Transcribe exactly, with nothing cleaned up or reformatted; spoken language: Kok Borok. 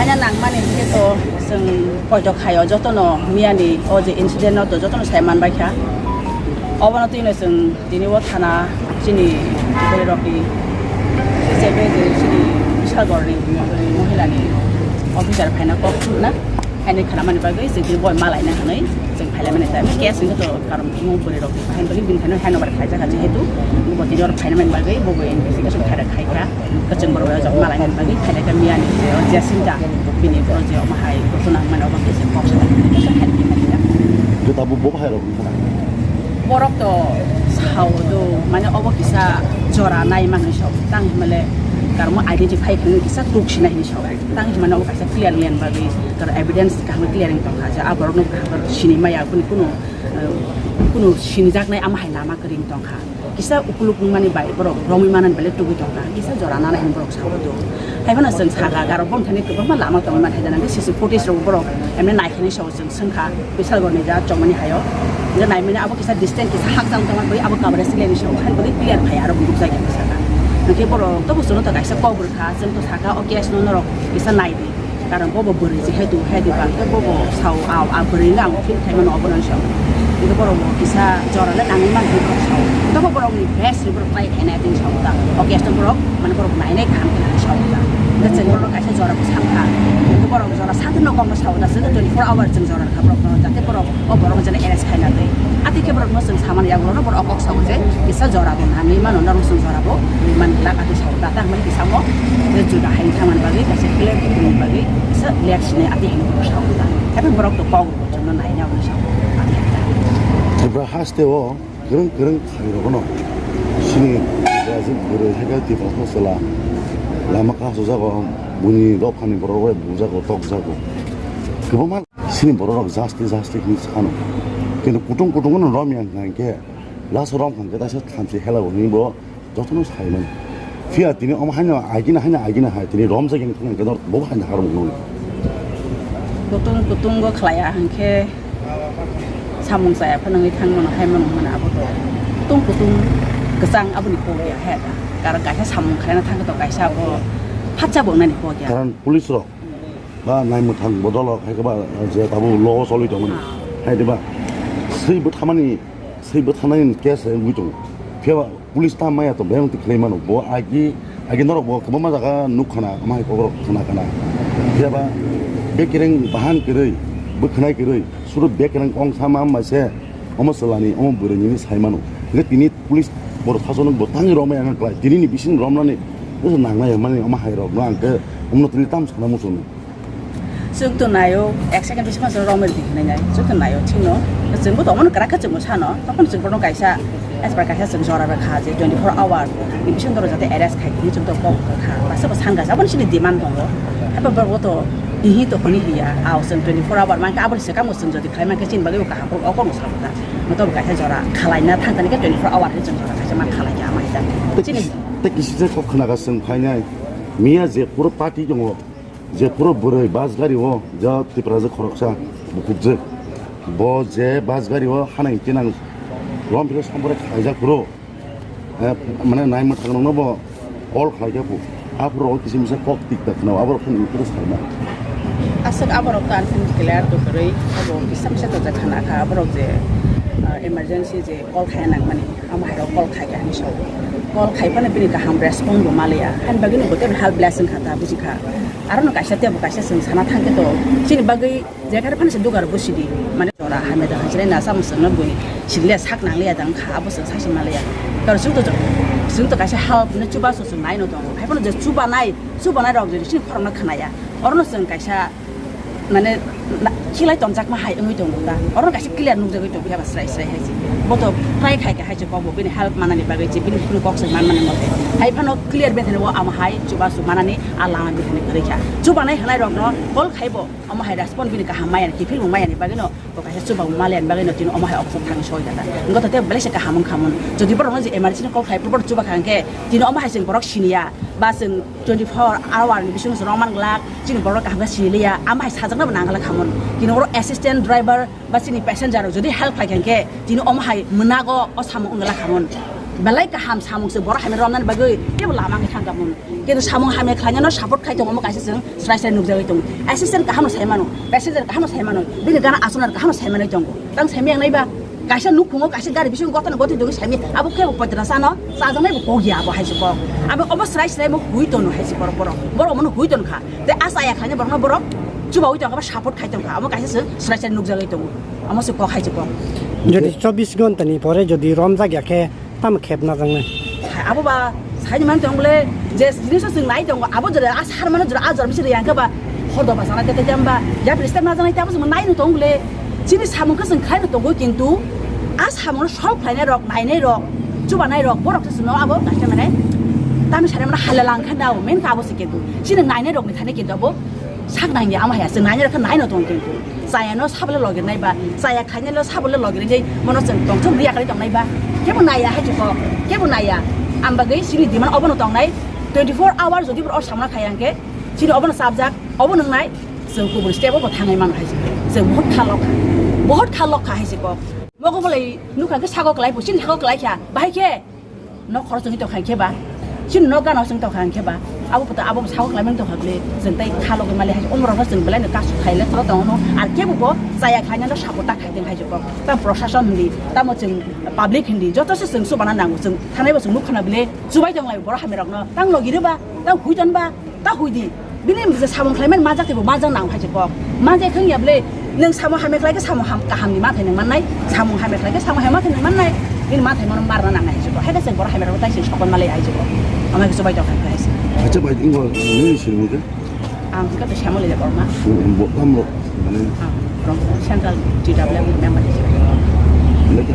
Nangmani hwnkhe to chwng poito khaio, jotono miyani o je incident no to jotono sai manbai kha. Obono twino chwng tini o thana chini bwrwi rokni hisabe je chini Bishalgorni mohilani officer phaina kok thumna, haini khanamani bagwi chwng tini boi malaina hwnwi chwng phailaimani. Case hwnkhe to karon omo bwrwi rokni phaina bagwi bini phaino handover khaijak, jehetu bo tini oro phainamani bagwi bo investigation khaida khaikha. Kwchwng borok rok malaina bagwi khailai kha miyani je o Jacinta bini boro je omo hai kutung nang mani obo kisa kok sa kisa khailai kha. Khe tabuk bo bahai rok wngkha na? Borok to sao do, mane obo kisa jora nai manwi sao, tang himale karmo identify khlai kisa tuk sinai hinwi sao, tang himane obo kaisa clear len bagwi kar evidence kaham clear wng tongkha je a borok no kaham sini maya kunu kunu, eh, kunu sinijaknai ama hai lama kwrwi wng tongkha. Kisa ukuluk wngmani bai borok romwi manani bai le tugwi tongkha, kisa jora nana hinwi borok sao do. Haiphano chwng sakha, garo bongthani kwbangma lama tongwi man hai jana, C C footage rok borok emne naikhani sao chwng swngkha, Bishalgorni ja chongmani haio. Hwnkhe naimani abo kisa distance kisa hakchang tongma bai abo coverage clear sao, hain bagwi clear phai aro bunduk jagani sakha. Hwnkhe borok tobo chwngno to kaisa kok rwkha, chwng to sakha o case no norok kisa naidi. Karon bobo bwrwi se hedu hedu ba khe bobo sao a, a bwrwi no ang feel khai mano obo no sao. Hingke borok bo kisa jora le nangwi man hwnwi borok sao. Hingke bo borok ni best ni borok try khaina tei sao ta. O case no borok mane borok nainai kaham khe sao ta. Hingke chwng borok kaisa jora bo sankha. Hingke borok jora santi no kok no sao ta. Chwng twenty four hour chwng jora kha borok no jate borok o borok jani arrest khaina tei. Ati khe borok no chwng samani yagulo no borok o kok sao je kisa jora bo nangwi mano norok chwng jora bo man glak ati sao ta. Tang mani kisa mo je juda hai thangmani bagwi kaisa clear khe tongmani bagwi kisa late sinai ati hinwi borok sao ta. Haikhe borok to kok rwgo chwngno naina hwnwi sao. Tripura haste o kwrwng kwrwng khairokno chini Brazil bwrwi haikhe Tiprasa chwla lama kasojago, buini dophani borok bai bujago, tokjago. Kwbangma chini borok rok justice justice hinwi sano. Kintu kutung kutung no romya hwnkha hwnkhe last o romkha hwnkhe taisa thamchi hela bo hinwi bo jotono sai mano. Phiya tini omo haino agina haino agina hai tini romjak yang thang khe bo haino harung nung. Kutung kutungo khlaiya hwnkhe samung chaya phano wngwi thang mano hai mano hwnmani abo to kutung kutung kwchang aboni kok ya he da. Karon kaisa samung khlaina thang khe to kaisa abo phatsa bo wngnani kok ya. Karon police rok ba nai mwthang bodol rok hai khe ba je tabuk logo choli tongmani hai diba swi bwthamani swi bwthanani case wngwi tongo. Phiya ba Police ta maya to beng twi khlai mano. Bo agi, agi norok bo kwbangma jaga nuk khana, omo hai kokrok khna khana. Phiya ba bekereng bahan kwrwi, bwkhnai kwrwi, suru bekereng kong sama wngma se omo chwlani, omo bwrwi nini sai mano. Hingke tini police borok sasu nuk bo tangwi romwi ang klai. Tini ni bising romnani nangnai mani omo hai rok no ang khe omo no tini tam sana muchung. Chwng to naio, ek second bisingo chwng romwi di hinwi nai. Chwng to naio, chwngno. Chwngbo tongmano kwrak khe chwngbo sano. Tokon chwng bono kaisa, as per kaisa chwng jora rwkha je twenty four hour ni bisingo jate arrest khai hinwi chwng to kok rwkha. Basa bo san kaisa, aboni sini demand tongo. Haiba borok to hihi to hwnwi hiya. Ao chwng twenty four hour mankha, aboni swkang bo chwng jodi khlai mankha chini bagwi bo kaham, o kokno sabo ta. Moto bo kaisa jora khalaina thang thani khe twenty four hour khe chwng jora kaisa ma khalaikha ama hita. Chini Tei kisi je kok khna ka chwng phainai. Miya je puro party tongo. Je phuru bwrwi bus gari o, je Tiprasa khoroksa bukhukjwk. Bo je bus gari o hanai tinang rom phiro sompore khaijak phuru, eh, mane nai mwthang nokno bo call khlai khe phu. Aphuru o kisa misa kok tik tak khna, aborok phano phuru sarma. Aswk aborok to ang phano clear to kwrwi, abo kisa misa to je khna kha, aborok je, ah, emergency je call khai nangmani, amo hai rok call khai kha hinwi sao. Call khai phano bini kaham respond bo maliya, hani bagwi no bo tei helpless wngkha ta, buji kha. Aro no kaisa tebo kaisa chwng sana thang khe to chini bagwi je kare phano se dugar bo sidi mane jora hamya da hanjre na samung songno bui sidi le sak nang le ya dang kha abo chwng sai se ma le ya. Kar chwng to chwng to kaisa help no chuba so chwng nai no tongo. Hai phano je chuba nai, chuba nai rok je chini khorang no khna ya. Oro no chwng kaisa mane na- khilai tongjakma hai wngwi tongo ta. Oro no kaisa clear nukjagwi tongkha ba srai srai hai se. Bo to try khai kha hai se kok bo bini help manani bagwi se bini phone kok se man mani mote. Hai phano clear bethani o ama hai chuba su manani a lama bini kwrwi kha. Chubanai hwnai rokno call khaibo omo hai respond bini kaham maya ni kiphilmung maya ni bagwi no bo kaisa chuba maliya ni bagwi no tini omo hai office thang soi kha ta. Wngkha to tei belai se kaham wngkha mun. Jodi borok no je emergency call khai borok chuba kha hwnkhe tini omo hai chwng borok siniya ba chwng twenty four hour ni bisingo chwng rok man glak chini borok kaham khe sini liya ama hai sajakna bo nang glak kha mun. Tini oro assistant driver ba chini passenger rok jodi help khai kha hwnkhe tini omo hai mwnago o samung wng glak kha mun. Belai kaham samung se borok hamya romnani bagwi teibo lama wngwi thangkha mano. Kintu samung hamya khlainano support khai tongo, omo kaisa chwng srai srai nukjagwi tongo. Assistant kaham no sai mano, passenger kaham no sai mano, bini gana achuknani kaham no sai manwi tongo. Tang sai maya wngnai ba? Kaisa nukhungo kaisa gari bisingo gotano gotwi dogwi sai maya, abo khe bo poitana chano chajaknai bo kok ya abo hai se kok. Abo obo srai srai mo hui tono hai se borok borok. Borok omono hui ton kha. Tei a chaya khlainai borokno borok chubaui tongkha ba support khai tongkha. Omo kaisa chwng srai srai nukjagwi tongo. Omo se kok hai se kok. Jodi chobbish ghonta ni pore jodi romjak ya khe, tamo khep najaknai? Hai, abo ba, saini man tong bole, je jinis o chwng nai tongo, abo jora a sar mano jora a jora bisi yang khe ba, hor doba sana tete jamba, ya bisi tep najaknai tabo chwng nai no tong bole, chini samung khe chwng khlai no tongo, kintu a samung no solve khlainai rok, nainai rok, chubanai rok, borok se chwngno abo kaisa mane, tamo sare mane hala lang khe dao, main kha abo se kintu, chini nainai rok ni thani kintu abo, sak nang ya, ama hai se nai rok nai no tong kintu. Chaya no sabo le logir nai ba, chaya khainai lo sabo le logir nai, mono chwng tong chwng riya kali tong nai ba. Kebo nai ya hai chiko, kebo nai ya. Am bagwi chini demand obo no tong nai, twenty four hour jodi bro samna khai ang khe, chini obo no sabjak, obo nang nai, chwng kubun step obo thangai man hai chiko. Chwng bahut kha lok kha, bahut kha lok kha hai chiko. Mogo bolai nukha khe sago klai, bo chini sago klai kha, bahai khe. Nok khorok chwngwi tongkha khe ba, chini nok gana chwng tongkha khe ba, abo poto abo sago khlai mani tongkha bwle, chwng tei kha logwi mali hai, umrok no chwng belai no kasu khaile khoro tongo no, ar kebo bo chaya khlainai no support ta khai tong hai joko. Tamo proshashon hindi, tamo chwng public hindi, joto se chwng chubana nango, chwng thanai bo chwng nukha na bwle, chubai tong lai borok hamya rok no, tang logi rw ba, tang hui ton ba. Ta hui di. Bini je samung khlai mani majak tei bo majak nang hai se kok. Majak thang ya bwle. Nwng samung hamya khlai khe samung ham kaham ni mathai nwng mannai. Samung hamya khlai khe samung hamya mathai nwng mannai. Bini mathai mano marna nang hai se kok. Hai khe se borok hamya rok tai se sokon malai hai se kok. Ama khe chubai tong hai se. Acha bai ingo nini sini mungkin. Ang khe to samung le borma. Bo tamro mane. Ang from Central T W member hai se. Leka.